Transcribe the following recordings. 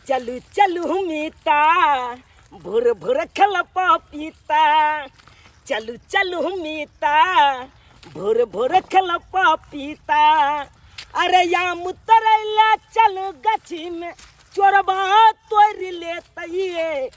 चलू चलू मीता, भोर भोर खेल पपीता। चलू चलू मीता, भोर भोर खेल पपीता। अरे आम तरैला चलू गाछी में, चोरबा तोड़ि लेतैये।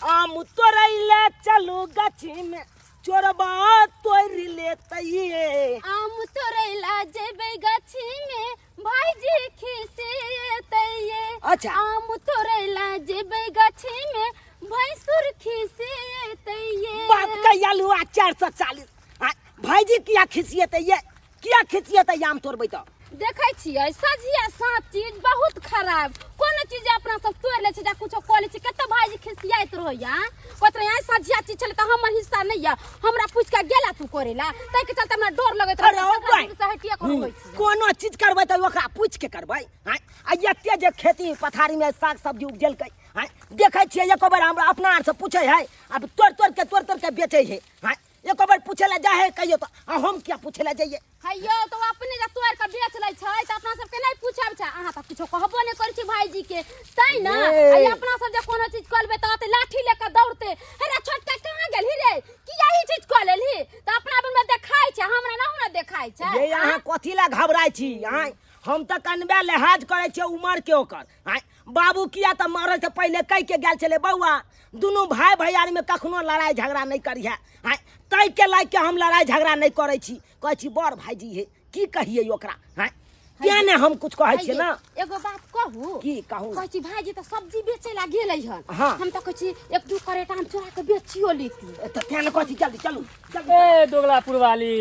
आम तोड़ैला चलू गाछी में, चोरबा तोड़ि लेतैये। आम तोड़ैला जेबै गाछी में, भाईजी खिसियतैये। अच्छा। आम तोड़ैला जेबै गाछी में, भैंसुर खिसियतैये। बाप के आलू आ 440। आ, भाईजी किया खिसियतैये? किया खिसियतैये आम तोड़बै तऽ? देखै छियै सझिया सात चीज बहुत खराब, कोनो चीज अपना सब तोड़ि लै छै या कुछो कऽ लै छै, कते भाईजी खिसियाइत रहैया, कहैत रहैया सझिया चीज छलै तऽ हमर हिस्सा नहि यऽ, हमरा पूछि कऽ गेला तू करै ला, ताहिके चलते हमरा डर लगैत अरे रहै, ओ भाई। से हटिया कऽ रहै छी। कोनो चीज करबै तऽ ओकरा पूछि के करबै। आँय, आ एते जे खेती पथारी में साग सब्जी उपजेलकै, आँय, देखै छियै एको बेर हमरा अपना आर से पूछै है, आब तोड़ तोड़ के तोड़ तोड़ के बेचै है। आँय, एको बेर पूछै लए जाइ है कहियो तऽ, आ हम किया पूछै लए जइयै? हैयो तो अपने जब तोड़ के बेच लै छै तऽ अपना सबके नहि पूछब छै, अहाँ तऽ किछो कहबो नहि करै छी भाईजी के, तै ने ये। आ अपना सब जे कोनो चीज कऽ लेबै तऽ अते लाठी ले के दौड़ते, हे रे छोटका कहाँ गेलही रे, किया ई चीज कऽ लेलही, तऽ अपना में देखाइ छै, हमरा ना हमरा देखाइ छै। ये अहाँ कथी लए घबराइ छी? आँय, हम तऽ कनबे लिहाज करै छियै उमर के ओकर। आँय बाबू, किया तऽ मरै से पहिले कहि के गेल छलै, बौआ दुनू भाय भैयारी में कखनो लड़ाई झगड़ा नहि करिहे। आँय, ताहि के लायक के हम लड़ाई झगड़ा नहि करै छी, कहै छी बड़ भाईजी हे, की कहियै ओकरा? आँय, तें ने हम कुछ कहै छियै ना। एगो बात कहू? की कहू? कहै छी भाईजी तऽ सब्जी बेचै ला गेलै हन। हाँ। हम तऽ कहै छी एक दू करेट आम चोरा के बेचियो लेती। तऽ तें ने कहै छी जल्दी चलू, जल्दी। ए दोगलापुर वाली,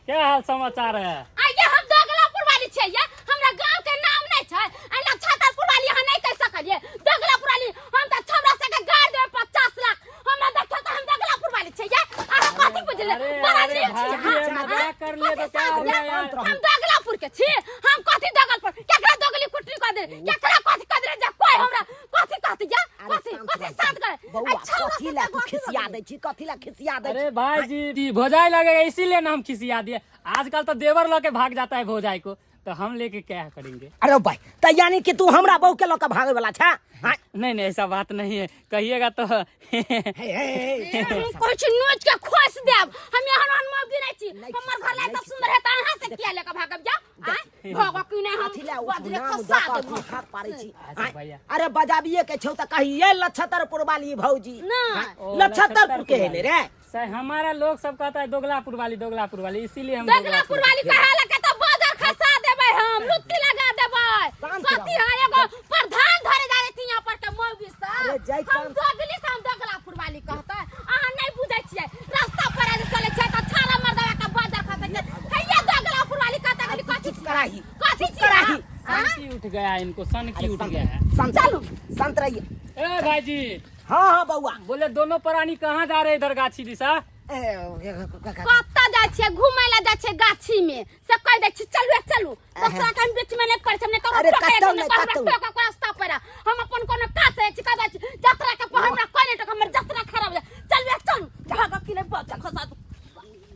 क्या हाल समाचार है? आइए हम दोगलापुर वाली छियै ये, हमरा गांव के नाम नहीं छै, आ छतरपुर वाली अहाँ नहीं कहि सकलियै, दोगलापुर वाली हम तऽ छमरा से के गाड़ देबै 50 लाख, हमरा देखियौ तऽ हम दोगलापुर वाली छियै ये, अहाँ कथी बुझलियै? अरे, बड़ा अरे, नीक छी भाभी, अहाँ। मजाक कर लिए तो कथी क्या हो साथ गया ये? यार? हम दोगलापुर के छी, हम कथी दोगलपुर, केकरा दोगली कुटरी कऽ दे, केकरा कथी कऽ दे, जे कोइ हमरा कथी कहती ये? अरे कथी शांत कथी रह, शांत करे? बौआ, अच्छा, कथी ला तू खिसिया दै छी, कथी ला खिसिया दै अरे छी? भाई जी, जी भौजाई लगेगा इसीलिए ना हम खिसिया दिए। आजकल तो देवर लके भाग जाता है भौजाई को, तो हम लेके क्या करेंगे? अरे भाई, त यानी कि तू हमरा बहू के लके भागे वाला छा? हाँ? नहीं नहीं, ऐसा बात नहीं है, कहिएगा तो। हे, हे, हे, हे। हम कहै छी नोच के खोस देब, हम एहन एहन मौगी नहि छी, नहि हमर घर लाय नहि तऽ सुंदर है तऽ अहाँ से किया लेके भागब जाउ? आँय, भागब कि नहि? हम अथी ला बजरे नाम खसा दऽ कऽ देब। तू हाथ पारै छी। अच्छा आँय, भैया। अरे बजाबिए के छौ तऽ कहिए लछतरपुर वाली भौजी। नहि। आँय, ओ, लछतरपुर के हेले रे। सर हमारा लोग सब कहता है दोगलापुर वाली, दोगलापुर वाली, इसीलिए हम दोगलापुर वाली कहे लगे तऽ बजर खसा देबै, हम लुत्ती लगा देबै। शांत कथी रहो। है एगो प्रधान धरे जाय थी यहाँ पर के मौगी सब। अरे जाय हम काम। दोगली से हम दोगलापुर वाली कहतै, अहाँ नहि बुझै छियै, रास्ता पर जे चलै छै तऽ छाड़ा मर्दवा के बजर खसै छै, हैया दोगलापुर वाली कहतै खाली कथी चुप कराही, कथी चुप कराही। सनकी उठ गया है इनको, सनकी अरे उठ शांत गया है। शांत चलू। शांत रहिए। ए भाईजी। हाँ हाँ बौआ। बोले दोनों प्राणी कहाँ जा रहे इधर गाछी दिशा? कतऽ जाइ छियै घुमै लए जाइ छियै गाछी में, से कहि दै छी चलू चलू, दोसरा के हम बीच में नहि पड़ै छी, हम नहि ककरो अरे टोकै कतौ छी, नहि, नहि ककरो कतौ। टोकै के रास्ता पर हम अपन कोनो काज से छी, कहि दै छी जतरा के पर हमरा कोइ नहि टोकै, हमर जतरा खराब हो जाय, चलू चलू, भागब कि नहि बच्चा खसा दू।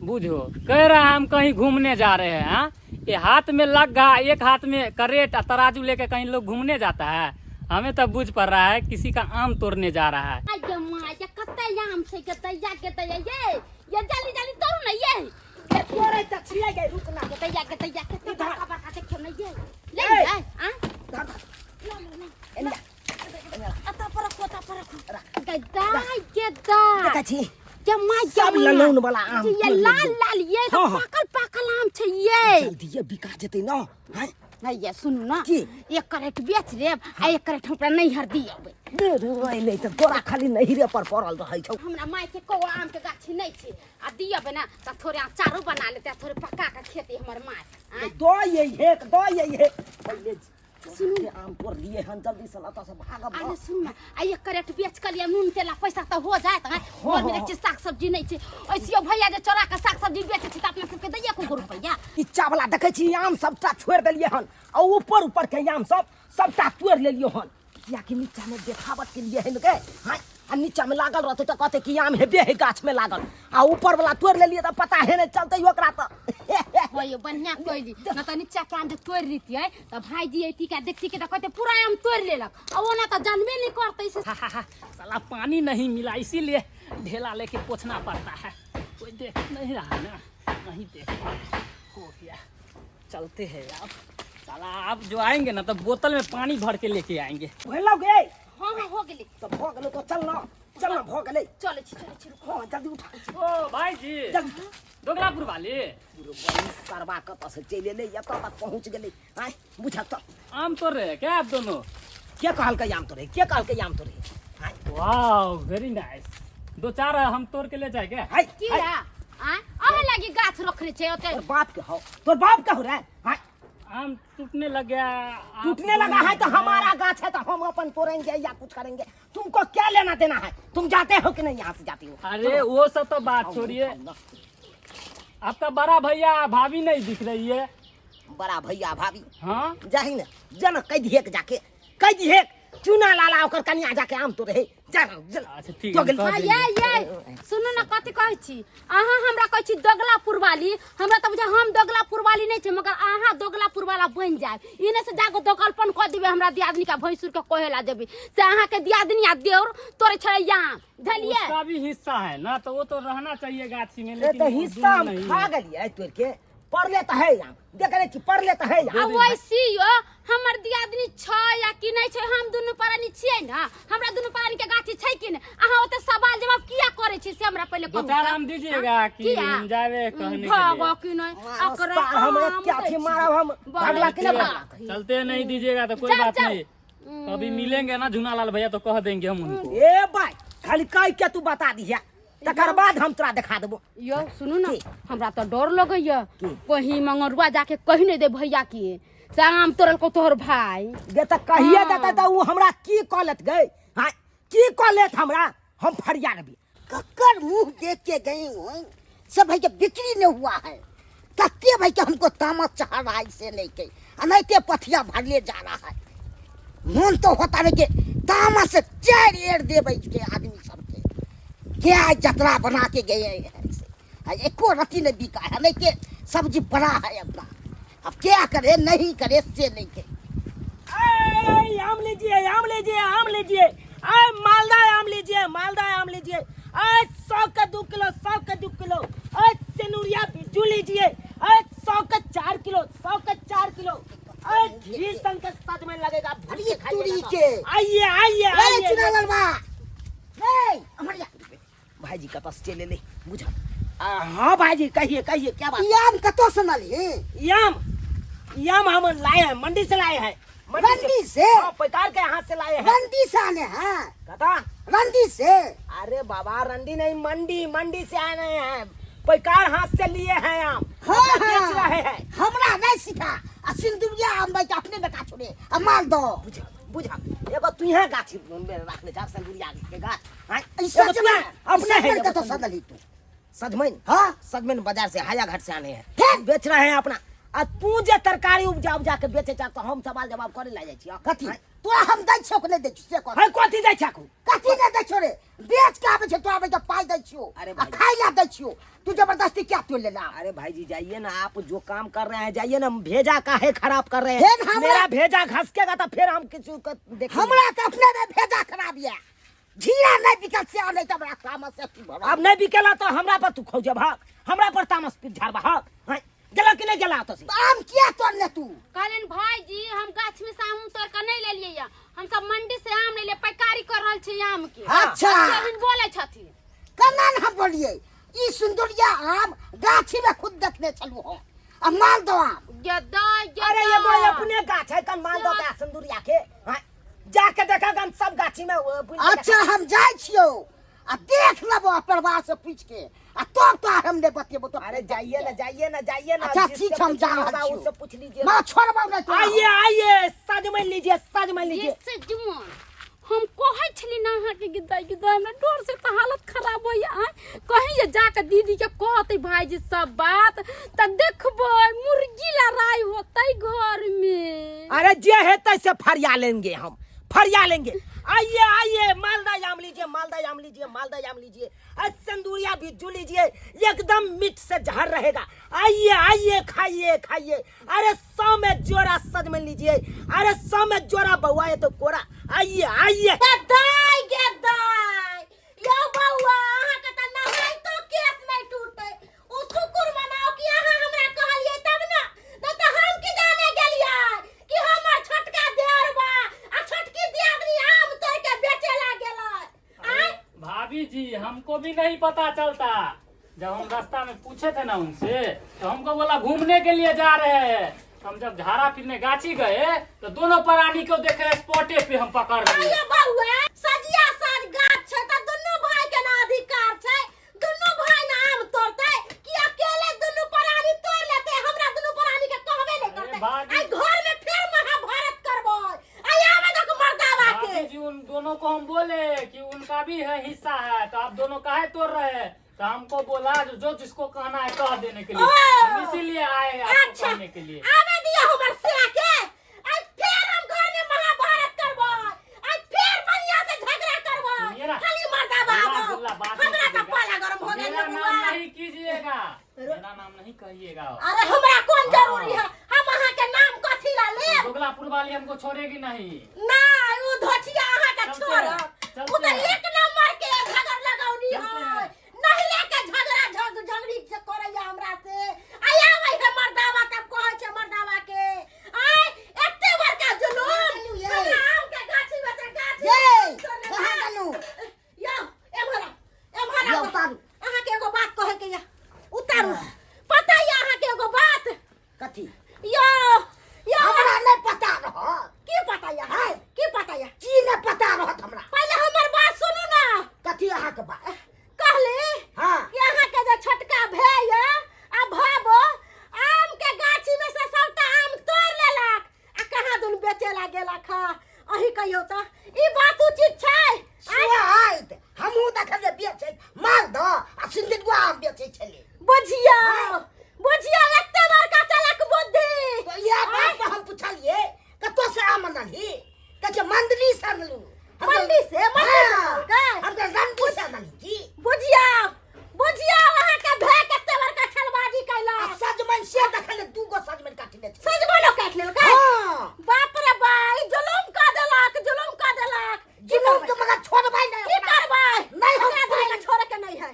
बुझो कह रहा है हम कहीं घूमने जा रहे हैं, हाँ? ये हाथ में लग्गा, एक हाथ में करेट और तराजू लेके कहीं लोग घूमने जाता है? हमें तो बुझ पड़ रहा है किसी का आम तोड़ने जा रहा है। आय गे माय, ये कते आम छै, कते या कते ये, ये जल्दी जल्दी तोड़ू ने ये। तोड़ै तऽ छियै गे, रुक ना। कते या कते या कते इधर। बड़का बड़का देखियौ ने ये। ले ए। ले आ। धर, धर। ले ले ले। एने जा। अता पर रखो, अता पर रखो। गदाई गदा। देखै छी। के my के सब my. ललौन वाला आम ये तोड़ि लाल लेलियै। लाल ये तो हाँ, हाँ। पाकल पाकल आम छै ये। जल्दी ये बिका जेतै न। हाँ? नहीं ये सुनू ना। की? एक करेट बेच लेब आ एक करेट हमरा नैहर दियबै। नहीं तऽ तोरा खाली नैहरे पर पड़ल रहै छौ। हमरा माय के को आम के गाछी नहीं छै, आ दियबै ना तऽ थोड़े अचारो बना लेतै, थोड़े पका के खेती हमर माय। आँय? दऽ ये हेक, दऽ ये हे। पहिले सुनू ने, आम तोड़ लिए हन, जल्दी से लता से भागब। अरे सुन ना, आ एक करेट बेच के लिए नून तेल आ पैसा तऽ हो जायत। आँय? हाँ, घर में हाँ। देखै छी साग सब्जी नहीं छै, ऐसियो भैया जे चोरा के साग सब्जी बेचै छै तऽ अपना सबके दैये को रुपैया। इच्छा वाला देखै छी आम सबटा छोड़ि देलियै हन, आ ऊपर ऊपर के आम सब सबटा तोड़ि लेलियै हन, कियाकि नीचा में देखावट के लिए हन गे। हाँ, आ नीचा में लागल रहतै तऽ कहतै कि आम हेबे है गाछ में लागल आ ऊपर वाला तोड़ि लेलियै तऽ पता हे नहि चलतै ओकरा तऽ। हो यो बढ़िया कोइली न त नीचा के आम जे तोड़ि लेतियै त भाईजी अयती के देखती के त कहते पूरा आम तोड़ि लेलक आ ओना त जानबे नहीं करतै से। हा हा हा, साला पानी नहीं मिला इसीलिए ढेला लेके पोछना पड़ता है। कोई देख नहीं रहा ना, नहीं देख रहा। हो गया, चलते हैं अब। साला आप जो आएंगे ना तो बोतल में पानी भर के लेके आएंगे। भेलौ गे? हाँ हाँ हो गेलै। तऽ भऽ गेलै तऽ चल ना, चल ना, भऽ गेलै। चलै छी, चलै छी, रुकू। हाँ जल्दी उठा। ओ भाई जी, जल्दी। दोगलापुर वाले सरवा कतऽ से चलि एलै, एतऽ तक पहुँच गेलै। आँय बुझक तऽ आम तोड़ रहे हैं क्या आप दोनों? के कहलकै आम तोड़े? के कहलकै आम तोड़े? आँय। वाह वेरी नाइस, दो चार हम तोड़ के ले जाए क्या? हाय, की हाय। रा? आँय अहे लागी गाछ रखने छै ओते। तोर बाप के हौ, तोर बाप के हो रे। आँय। आम टूटने लग गया। आप टूटने लगा है तो हमारा गाछ है तो हम अपन तोड़ेंगे या कुछ करेंगे, तुमको क्या लेना देना है? तुम जाते हो कि नहीं यहाँ से जाती हो? अरे वो सब तो बात आओ, छोड़िए, आओ ना। आपका बड़ा भैया भाभी नहीं दिख रही है। बड़ा भैया भाभी? हाँ। जाही ना, जना कह दिहे के जाके, कह दिहे चूना लाला ओकर कनिया जाके आम तोड़े है। जा ना, जा ना। अच्छा ठीक तो है, गेल। कह हाँ, देंगे। ये ये सुनू ना, कथी कहै छी अहाँ? हमरा कहै छी दोगलापुर वाली, हमरा तऽ बुझा हम दोगलापुर वाली नहि छी, मगर अहाँ दोगलापुर वाला बनि जायब। ई नहि से जाके दोगलपन कऽ देबै हमरा दियादनी के भैंसुर के कहे ला देबै से अहाँके दियादनी आ देउर तोड़ै छलै आम, बुझलियै? उसका भी हिस्सा है ना, तो वो तो रहना चाहिए गाछी में, ए लेकिन तो वो हिस्सा दोनों हम नहीं खा है। गेलियै तोड़ के, पड़ले तऽ है आम, देख लै छी पड़ले तऽ है आ आम। वैसी यो हमर दियादनी छै या कि नहि छै, हम दुनू प्राणी छियै ना, हमरा दुनू प्राणी के गाछी छै कि नहि? अहाँ ओते सवाल जवाब किया करै छी से हमरा पहिले दो कहू चार तऽ। आम दीजिएगा कि किया? हम जावे कहने के लिए। भागो कि नहि? अकरा सार हम आम क्या दै थी छी। मारब हम, भागला कि नहि भागला? चलते नहीं दीजिएगा तो कोई जाओ, बात जाओ। नहीं, कभी मिलेंगे ना झुनालाल भैया तो कह देंगे हम उनको। ए भाई खाली कह के तू बता दिहे, तकर बाद हम तोरा देखा देबो। यौ सुनू ना, की? हमरा तऽ डर लगैया की? कहीं मंगरुआ जाके कहि नहि दे भैया के से आम तोड़लको तोहर भाई। गे तऽ कहिए हाँ। देतै तऽ उ हमरा की कऽ लेत गै? हाँ की कऽ लेत हमरा? हम फरिया लेबै। कक्कर मुंह देख के गई हूँ सब भाई के बिक्री नहीं हुआ है, तत्ते भाई के हमको तामस चढ़ रहा है इसे नहीं के अनैते पथिया भरले जा रहा है। मन तो होता है कि तामस से चार एर दे भाई के आदमी सबके क्या जतरा बना के गए हैं इसे। आ एको रत्ती नहीं बिका है, नहीं के सब्जी पड़ा है अपना, अब क्या करे नहीं करे से नहीं के। ऐ, आम लीजिए, आम लीजिए, आम लीजिए, ऐ मालदा आम लीजिए, मालदा आम लीजिए, ऐ 100 के 2 किलो, 100 के 2 किलो, ऐ सेनुरिया बिज्जू लीजिए, ऐ 100 के 4 किलो, 100 के 4 किलो, ऐ घी सन के सजमैन लगेगा, भर के अरे खाइएगा तुरी तो। के। आइए, आइए, ए, आइए। चुनावल बा। ए, अमरिया। भाईजी कतऽ से चलि एलै बुझल? हाँ भाईजी कहिए, कहिए क्या बात? ई आम कतऽ से अनलही? ई आम, ई आम हम लाए हैं, मंडी से लाए हैं। मंडी से? हाँ, पैकार के हाथ से लाए हैं। रंडी से आने हैं? कता? रंडी से? अरे बाबा रंडी नहीं, मंडी, मंडी से आए रहे हैं, पैकार हाथ से लिए हैं आम। हाँ, अपना बेच हाँ। रहे हैं। हमरा नहीं सिखा, आ सिंदूरिया आम भाई के अपने बेटा छोड़े आ माल दो। बुझा, बुझा, एगो तू यहाँ गाछ रखने जा सिंदूरिया के गाछ। हाँ? ई एगो सजमैन, तू यहाँ अपने है, सजमैन एगो कतऽ सिंदूर। सजली तू? सजमैन? हाँ। सजमैन बाजार से हाया घाट से आने हैं, फिर? बेच रहे हैं अपना। आ तू जे तरकारी उपजा उपजा के बेचे जा तो हम सवाल जवाब करे ला जाइ छी। कथी तोरा हम दै छियौ कि नहि दै छियौ से कह। है कथी दै छकू? कथी नहि दै छियौ रे, बेच के आबै छै तोरा आबै के पाइ दै छियौ। अरे आ भाई। खाइ ला दै छियौ, तू जबरदस्ती क्या तोड़ लेला? अरे भाई जी जाइए ना, आप जो काम कर रहे हैं जाइए ना, भेजा काहे खराब कर रहे हैं? फिर हमरा- मेरा भेजा घसकेगा तो फिर हम किसी को देखेंगे। हमरा के अपने में भेजा खराब या झीरा नहीं बिकल से नहीं तब तामस से तू भरा। अब नहीं बिकेला तो हमरा पर तू खौजे भाग, हमरा पर तामस पी झाड़बा हक। हैं? गेला कि नहीं गेला तो से? आम किया तोड़ले तू? कहलियनि भाईजी हम गाछ में से आम तोड़ के नहीं लेलियै या, हम सब मंडी से आम ले ले पैकारी कर रहल छी आम के। अच्छा। केहन बोलै छथिन? केना ने हम बोलिए, ई सुंदरिया आम गाछी में खुद देखने छलू हम, आ मालदह आम। गदा, गदा। अरे एगो अपने गाछ है कन मालदह के सिंदूरिया के। हैं? जाके देखा गन सब गाछी में वो बुन के अच्छा हम जाइ छियौ आ देख लेबो परिवार से पूछ के, आ तब तो हम नहीं बतेबो तो। अरे जाइए ना, जाइए ना, जाइए ना। अच्छा, जिससे ठीक, हम जा पूछना रहल होगा, छियौ। उससे पूछ लीजिए। माँ छोड़बौ नहीं तोरा। आइए, आइए, सजमैन लीजिए, सजमैन लीजिए। ये सजमैन हम कहै छली ना अहाँके गिद्दा गिद्दा, हमरा डर से तऽ हालत खराब होइया। आँय कहीं जे जाके दीदी के कहतै भाईजी सब बात तऽ देखबै मुर्गी लड़ाई होतै घर में। अरे जे हेतै से फरिया लेंगे हम, फरिया लेंगे। आइए आइए, मालदा आम लीजिए, मालदा आम लीजिए, मालदा आम लीजिए, सिंदूरिया बिज्जू लीजिए, एकदम मीठ से जहर रहेगा। आइए आइए, खाइए खाइए। अरे 100 में जोड़ा सजमन लीजिए, अरे 100 में जोड़ा बउआ ये तो कोरा। आइए आइए। दाई गे दाई, यौ बउआ, अहाँके तऽ नहाइतो केस नहि टूटतै। ओ शुक्र मनाओ कि अहाँ हमरा कहलियै तब ने, नहि तऽ हम की जाने गेलियै कि हमर छोटका देवर बा आ छोटकी दियादनी आम तोड़ के बेचे ला गेलै। आँय भाभी जी, हमको भी नहीं पता चलता। जब हम रास्ता में पूछे थे ना उनसे, तो हमको बोला घूमने के लिए जा रहे हैं। हम जब झाड़ा फिरने गाछी गए तो दोनों प्राणी को देखे, स्पॉटे पे हम पकड़ लिए। आइए बउआ, सजिया साज गाछ छै तऽ दुनू भाई के ना अधिकार छै, दुनू भाई ना आम तोड़तै कि अकेले दुनू प्राणी तोड़ लेतै? हमरा दुनू प्राणी के कहबे नहीं करतै। भाभी। आई घर में फिर महाभारत करबै। आई आवे दक मर्दावा के। भाभी जी, उन दोनों को हम बोले कि उनका भी है हिस्सा है, तो आप दोनों काहे तोड़ रहे हैं? तो हमको बोला जो, जो जिसको कहना है कह देने के लिए। ओ! हम इसीलिए आए हैं आपको अच्छा कहने के लिए। आवे दिया हमर सेवा के, आई फिर हम घर में महाभारत करबै, आई फिर बढ़िया से झगड़ा करबै। सुनिए ना। खाली मर्दावा गुल्ला, आबो। गुल्ला बात हमरा नहीं तऽ कीजिएगा। पाला गरम हो गेल मेरा बउआ। नाम नहीं कीजिएगा, मेरा नाम नहीं कहिएगा। अरे हमरा कोन जरूरी है, हम अहाँ के नाम कथी ला लेब? दोगलापुर वाली हमको छोड़ेगी नहीं। ना, उ धोतिया अहाँ के चलते छोड़ब। हैं, उ चलते तऽ हैं। एक नंबर के झगड़ लगौनी चलते है हैं। नहीं लेके झगड़ा झग झगड़ी जे करैया हमरा से। आय आबै है मर्दावा, तब कहै छै मर्दावा के। आय एते बड़का जुलूम ये। हमरा आम के गाछी में से गाछी ये, तोड़ लेलक। कहाँ गेलू? यौ एम्हर आउ, एम्हर यौ, आउ। उतारू। अहाँ के एगो बात कहै के या, उतारू। पता या अहाँ के एगो बात? कथी? यौ यौ, हमरा नहि पता रह। की पता या? आँय? की पता या? की नहि पता रहत हमरा? पहिले हमर बात सुनू ना। कथी अहाँके बात? कहली कि अहाँ के जे छोटका भाय या आ भाबो आम के गाछी में से सबटा आम तोड़ लेलक आ कहाँ दुन बेचे ला गेलक ह। अहीं कहियौ तऽ ई बात उचित छै? सुआइत हमहूँ देखलियै बेचै मालदह आ सिंदुआ आम बेचै छलै। बुझियौ बुझियौ, एते बड़का चलक बुद्धि। तऽ इएह बात पर हम पुछलियै, कतऽ से आम अनलही? कहै छै मंडली से अनलहुँ। हम मंडी से? मंडी से हाँ, अनलकै? हम तऽ रंडी से अनलही जी। बुझियौ बुझियौ, अहाँ के भाय कते बड़का छलबाजी आ कैलक। सजमनि से देखलियै, 2 गो सजमनि काटने छलै। सजमनो काटि लेलकै? हाँ। बाप रे बा, ई जुलुम कऽ देलक, जुलुम कऽ देलक। की जुलूम करबै? के मगर छोड़बै नहि की ओकरा। करबै? नहि हम ओकरा दुनू के छोड़े के नहीं है।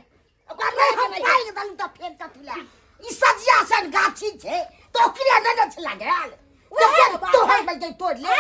ओकरा नहि हम पाइ देलहुँ तऽ फेर कथी लए? ई सजिया सन गाछी छै तऽ ओकरे नहि ने छला गेल वएह तऽ फेर बात तोहर है। बजै तोड़ि ले।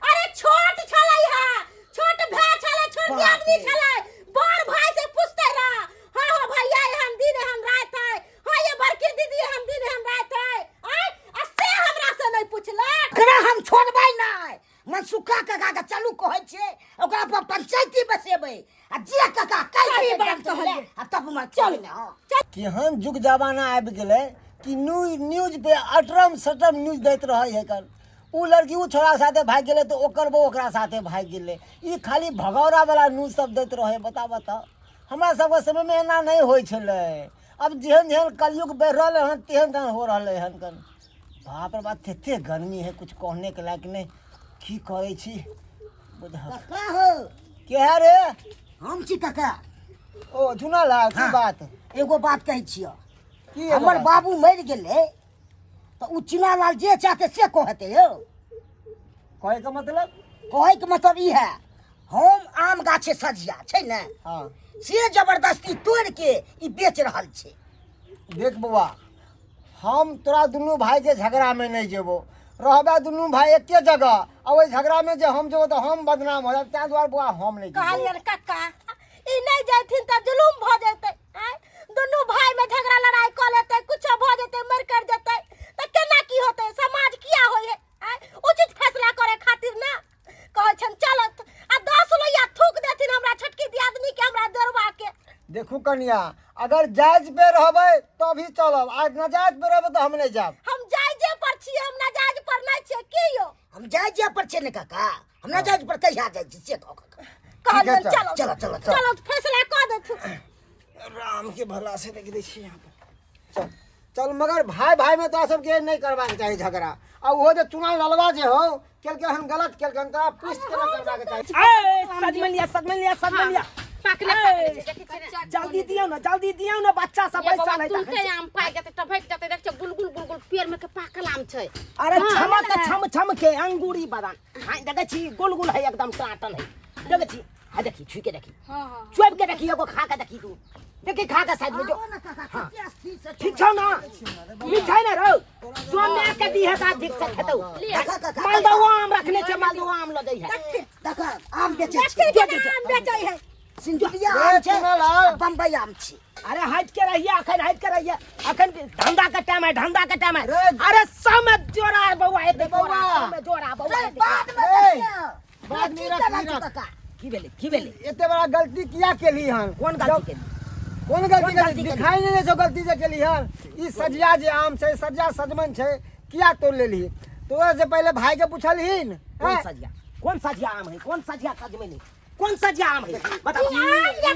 अरे छोट छलै है, छोट भाय छलै, छोट बाप दियादनी रे। छलै। बड़ भाई से पूछते रह, हाँ हाँ भैया, एहन दिन एहन रात है, हाँ ये बड़की दीदी, एहन दिन एहन रात है। आय आ से हमरा से नहीं पूछलक। ओकरा हम छोड़बै नहि। मनसुखा काका के चलू कहै छियै, ओकरा पर पंचायती बसेबै आ जे काका कहि सही देतै बात डंटी कहलियै। ले, आ तब हमर चल ने। हाँ। केहन जुग जमाना आबि गेलै कि न्यूज पे अटरम सटरम न्यूज दैत रहै है। कन ओ लड़की ओ छोड़ा साथे भागि गेलै तऽ ओकर बहू ओकरा साथे भागि गेलै। ई खाली भगौड़ावला न्यूज सब दैत रहै। बताउ बताउ, हमरा सबके समयमे एना नहि होइ छलै। आब जेहन जेहन कलयुग बढ़ि रहलै हन, तेहन तेहन हो रहलै हन। कन बाप रे बाप, तते गर्मी है, कुछ कहने के लायक नहि। की करै छी बुझल? काका हो। के है रे? हम छी काका। ओ झुना लाल, की हाँ। बात? एगो बात कहै छियौ। की एगो हमर बात? बाबू मरि गेलै तऽ ओ चिनालाल जे चाहते से कहते यौ। कहैके मतलब? कहैके मतलब ई है, हम आम गाछे सजिया छै ने, से जबरदस्ती तोड़ के ई बेच रहल छै। देख बौआ, हम तोरा दुनू भाईके झगड़ामे नहि जेबो। रहबे दुनू भाई एके जगह आ ओहि झगड़ामे जे हम जेबो तऽ हम बदनाम हो जायब। ताहि दुआरे बौआ, हम नहि जेबो। कहलियनि कक्का, ई नहीं जैथिन तऽ जुलूम भऽ जेतै। आँय, दुनू भाई में झगड़ा लड़ाई कऽ लेतै, कुछो भऽ जेतै, मरि कर जेतै तऽ केना की होतै? समाज किया होइ है? आँय, उचित फैसला करे खातिर ना कहै छन। चलत आ 10 लोहिया थूक देथिन हमरा छोटकी दियादनी के, हमरा दरवा के। देखू कनिया, अगर जायज पे रहबै तभी चलब आ नाजायज पे रहबै तऽ हम नहि जायब। हम जायजे पर छियै, हम नाजायज पर नहि छियै। की यौ? हम जायजे पर छियै ने काका, हम नाजायज पर कहिया जाइ छी से कहू काका। कहलियनि चल। चलो। चलो, चलो, चलो। चलो, फैसला कऽ देथुन। राम के भला से रख दै छी यहाँ पर। चल। चल मगर भाई भाई में तोरा सबके नहीं करबाक चाही झगड़ा। आ ओहो जे चुनाव ललवा जे हो केलकै हन, गलत केलकै हन, तोरा पूछ के नहि करबाक चाही। ए सजमनि लिया, सजमनि लिया, सजमनि लिया। पाकले पाकले छै, देखै छियै ने? जल्दी दियौ ने, जल्दी दियौ ने, बच्चा सब ये बैसल बाबा है तुरते तखन। आम पाकि जेतै, टभकि जेतै, देख छियै गुलगुल गुलगुल पेड़ में के पाकल आम छै। अरे छमक छम छम के अंगूरी बदन। हाँ देखै छी, गोल गोल है, एकदम टाटन है, देखै छी। हाँ देखी, छुई के देखी, हाँ हाँ चुप के देखी, एगो खा के देखी, तू देखी खा के साइड में जो। आबो ने काका, कते स्थिर से ठीक छौ ना? मीठ है ना रौ? जो मैं के दी है ता ठीक से खेतौ। देखा काका, मालदहो आम रखने छै, मालदहो आम ल दै है। देखा आम बेचै छै। जो, जो, जो। आम बेचै है, सिंदुरिया रे आम छै, चुनालाल। बम्बई आम छै। अरे हट के रहिए अखन, हट के रहिए अखन, धंधा के टाइम है, धंधा के टाइम है। रे। अरे सब में जोड़ा है बउआ, एते बउआ। जोड़ा, सब में जोड़ा बउआ, रे, एते। बाद में रे, देखियौ। बाद में की रख, करै छौ रख। काका? की भेलै, की भेलै? एते बड़ा गलती किया केली हन? कोन गलती केली? कोन गलती कोन केली? गलती केली? दिखाई नहीं छौ गलती जे केली हन। ई सजिया जे आम छै, सजिया सजमन छै, किया तोड़ लेली? तोरा से पहले भाई के पूछलहीन? कोन हैं? सजिया, कोन सजिया आम है, कोन सजिया सजमनि है, कोन सजिया आम है बताओ। ई आम, ई आम, ई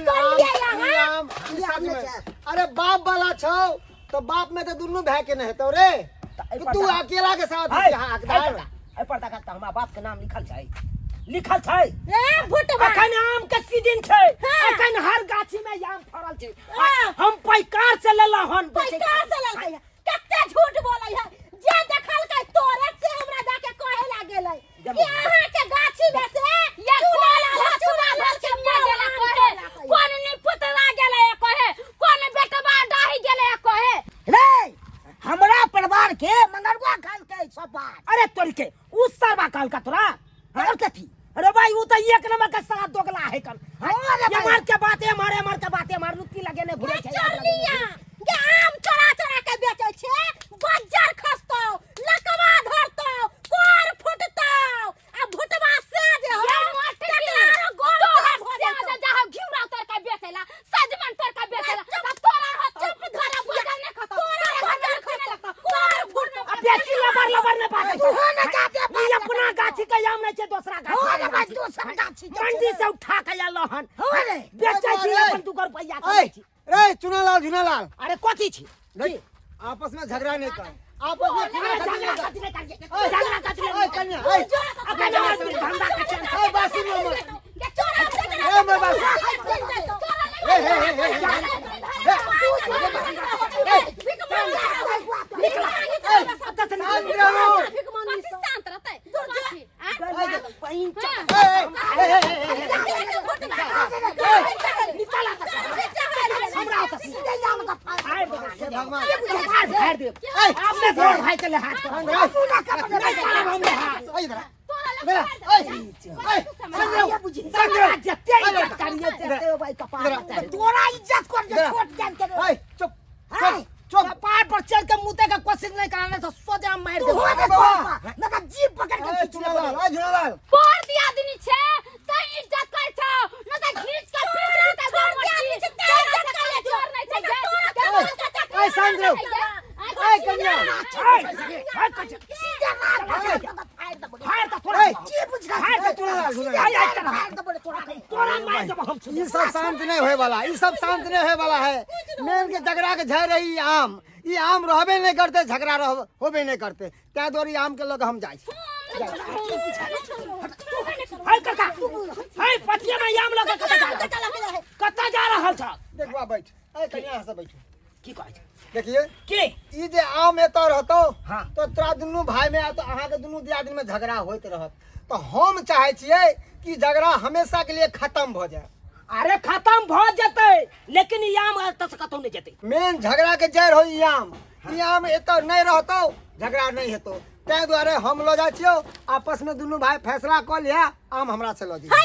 ई आम सजमनि। नहि छै। अरे बाप वाला छौ तो बाप में तो दुनू भाई के नहीं हेतौ रे, तऽ एहि तो पर तू तऽ- अकेला के साथ है, हकदार। है काका, एहि पर देखा तऽ हमरा बाप के नाम लिखल छै, लिखल छै। ए भुटबा, अखन आम के सीजन छै, हाँ। अखन हर गाछी में आम फड़ल छै। हाँ। हम पैकार से लेलहुँ हन, बेचै पैकार से लेलकै है। कते झूठ बोलै है, जे देखलकै तोरे से हमरा जाके कहे लागेलै कि अहाँ के गाछी में से ये चुना चुना लाल के गेला कहे, कोन नी पुतला गेलै कहे, कोन बेटवा डाही गेलै कहे। रे हमरा परिवार के मंगरुआ कहलकै सब बात। अरे तोरी के उ सरबा कहलका तोरा? और कथी? अरे भाई उ तो एक नंबर के साला दोगला है कन। हाँ रे भाई। मार के बाते मारे, मार के बाते मार, लुत्ती लगे ने घुरे छै। चोरनिया जे आम चोरा चोरा के बेचै छै, बज्जर खसतौ, लकवा धरतौ, कोर फुटतौ, आ भुटवा से जे हो तकरा गोड़ तोहर से जे जाहो घिउरा उतर के बेचैला, सजमन तोड़ के बेचैला, त तोरा हो चुप धरा बजल ने खतौ, तोरा बजल खने लगतौ, कोर फुटतौ। आ बेसी लबर लबर ने बाजै तू हो ने जाते ई अपना गाछी के आम नहीं छै, दोसरा गाछी हो के रे भाई, आम छै। दोसर गाछी के मंडी छै। से उठा के आलो हन, हो रे। बेचै छी रे। अपन 2 रुपैया ऐ कमै छी। रे चुनालाल, झुनालाल। अरे कथी छी? देख, आपस में झगड़ा नहीं कर, आपस में अरे खुना खटी झगड़ा नहीं कर। कथी नहीं करिए, ऐ, झगड़ा कथी नहीं ऐ, करिए। कन्या, ऐ, अखन हमर धंधा के चल। ऐ, बासी में मत। के चोरा ए, मैं बासी। ए, हे, हे, हे, हे, शांत रहो। ए, ए, हे, हे, हे, हे। निकाल आता हमरा आता सीधे आम का फाड़। फाड़ दे, भगवान। फाड़ फाड़ दे। ऐ, आपने तोड़ भाई के लिहाज कर। शांत रहो। नहीं करब हम लिहाज। ऐ, इधर आ। इधर आ। ऐ, ऐ, शांत रहो। शांत रहो। जते इज्जत करिए जते भाई कपार पर चढ़। तोरा इज्जत कर जे इधर आ। छोट जान के रे। ऐ, चुप, चुप, चुप। कपार पर चढ़ के मुते के कोशिश नहीं कराना तो सोजा मार तू दे। हो ने बाबा। कोई पा, ना तो जीभ पकड़ के ऐ, खींच ले। चुनालाल, ऐ, झुनालाल। पर दिया दिनी छे तै इज्जत कर छौ न त घीच के पीस त छोड़ दिया दिनी छे तै इज्जत कर ले, चोर नहीं छे ऐ, शांत रहो। ऐ, कन्या। हाय, कच्चे। सीधे मार के फाड़ दे। फाड़ दे तोरा। ऐ, जीभ बुझ फाड़ दे। ऐ, चुनालाल, झुनालाल। आय, आय, तोरा। फाड़ दे बोले तोरा के। तोरा मार देबो हम। ई सब शांत नहीं होए वाला, ई सब शांत नहीं होए वाला है। मेन के झगड़ा के झड़ रही आम, ई आम रहबे नहीं करते, झगड़ा रह होबे नहीं करते, तै दुआरे ई आम के लग हम जाइ छी। हाय काका, हाय पथिया में आम लगे कतऽ जा रहल, कतऽ जा रहल छ? देखबा बैठ, ऐ कन्या यहाँ से बैठू। की कहै छै? देखिए की ई जे आम एतऽ रहतौ हाँ। तो तोरा दुनू भाई में आ तो अहाँके दुनू दियादिन में झगड़ा होइत रहत, तो हम चाहे छियै कि झगड़ा हमेशा के लिए खत्म भऽ जाए। अरे खत्म भऽ जेतै, लेकिन ई आम एतऽ से कतौ नहि जेतै। मेन झगड़ा के जड़ हो ई आम, ई आम एतऽ नहि रहतौ झगड़ा नहि हेतौ, ताहि दुआरे हम लऽ जाइ छियौ, आपस में दुनू भाई फैसला कऽ लिअ, आम हमरा से लऽ जइहे। ई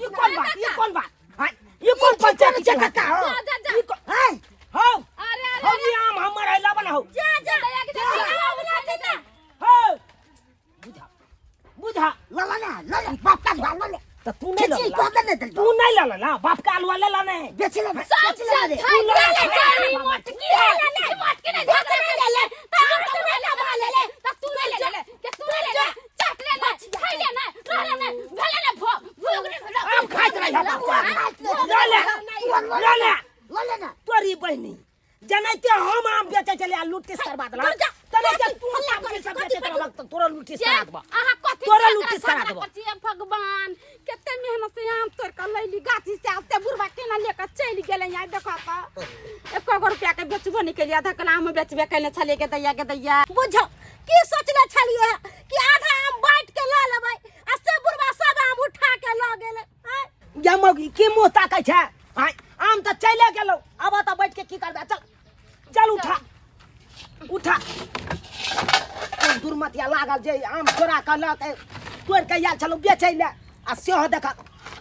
कोन बात, ई कोन बात, हाँ, ई कोन पंचायत छै काका? जा, जा, जा। ई कोन हाय हौ अरे हौ, अरे ई आम हमर है, लाबन हौ। जा जा जा। हौ बुझा, बुझा। ला ला ला ला ला, बाप का घर ला ले। तऽ तू नहीं खिची लला, को दे ने तू नहीं लला ना, बाप का आलुआ लेला नहीं। बेच ले, सब बेच ले रे। तू ले ले मोटकी है, मोटकी ने झगड़ा ले ले, त हम तो ले ले ले, त तू ले ले, के तू ले ले, चाट ले ले, खाइ ले ना, रह ले ना, भेले ले, भो भूख ने भेले। आम खाइत रही बाप का। ले ले, ले ले। ला ले ना। बहिनी, जनाइते हम आम बेचै छलियै आ लूटिस करबा देलक, दूर जा। तनाइते कथी तू हल्ला आम करै सब छी? बेचैत कथी रहबक तऽ तोरो लूटिस जे करा देबऽ। अहाँ कथी तोरा झगड़ा लूटिस करा झगड़ा देबऽ। करै छियै? भगवान, कते मेहनत से आम तोड़ के लैली गाछी से, ओते बुढ़बा केना लेके चलि गेलै। यहाँ देखो तऽ एको गो रुपया के बेचबो नहि केलियै, आधा किलो आम बेचबे केने छलियै। के दैया, के दैया, बुझो की सोचले छलियै कि आधा आम बाँटि के लऽ लेबै, आ से बुढ़बा सब आम उठा के लऽ गेलै, आँय? गे मौगी, की मुँह ताकै छै? आँय, आम तऽ चलि गेलौ, आब तऽ बैठ के की करबै? चल चल, उठा उठा। दुर्मतिया लागल जे आम चोरा कऽ लऽ के तोड़ि कऽ आयल छलहुँ बेचै लए, आ सेहो देख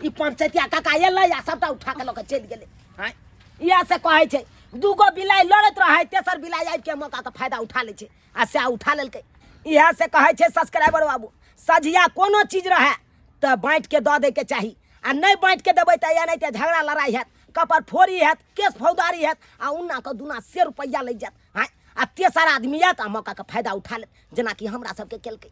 ई पंचैतिया काका एलै आ सबटा उठा कऽ लऽ कऽ चलि गेलै। आँय, इएह से कहै छै, दूगो बिलाइ लड़ैत रहै, तेसर बिलाइ आबि के मौकाके फायदा उठा लै छै, आ सएह उठा लेलकै। इएह से कहै छै सब्सक्राइबर बाबू, सझिया कोनो चीज रहै तऽ बाँटिके दऽ दैके चाही, आ नहि बाँटिके देबै तऽ एनाहिते झगड़ा लड़ाइ हैत, कपर फोड़ी हैत, केस फौजदारी हैत, आ उन्ना के दुना से रुपैआ लागि जायत। आँय, आ तेसर आदमी आयत आ मौकाके फायदा उठा लेत, जेनाकि हमरा सबके केलकै।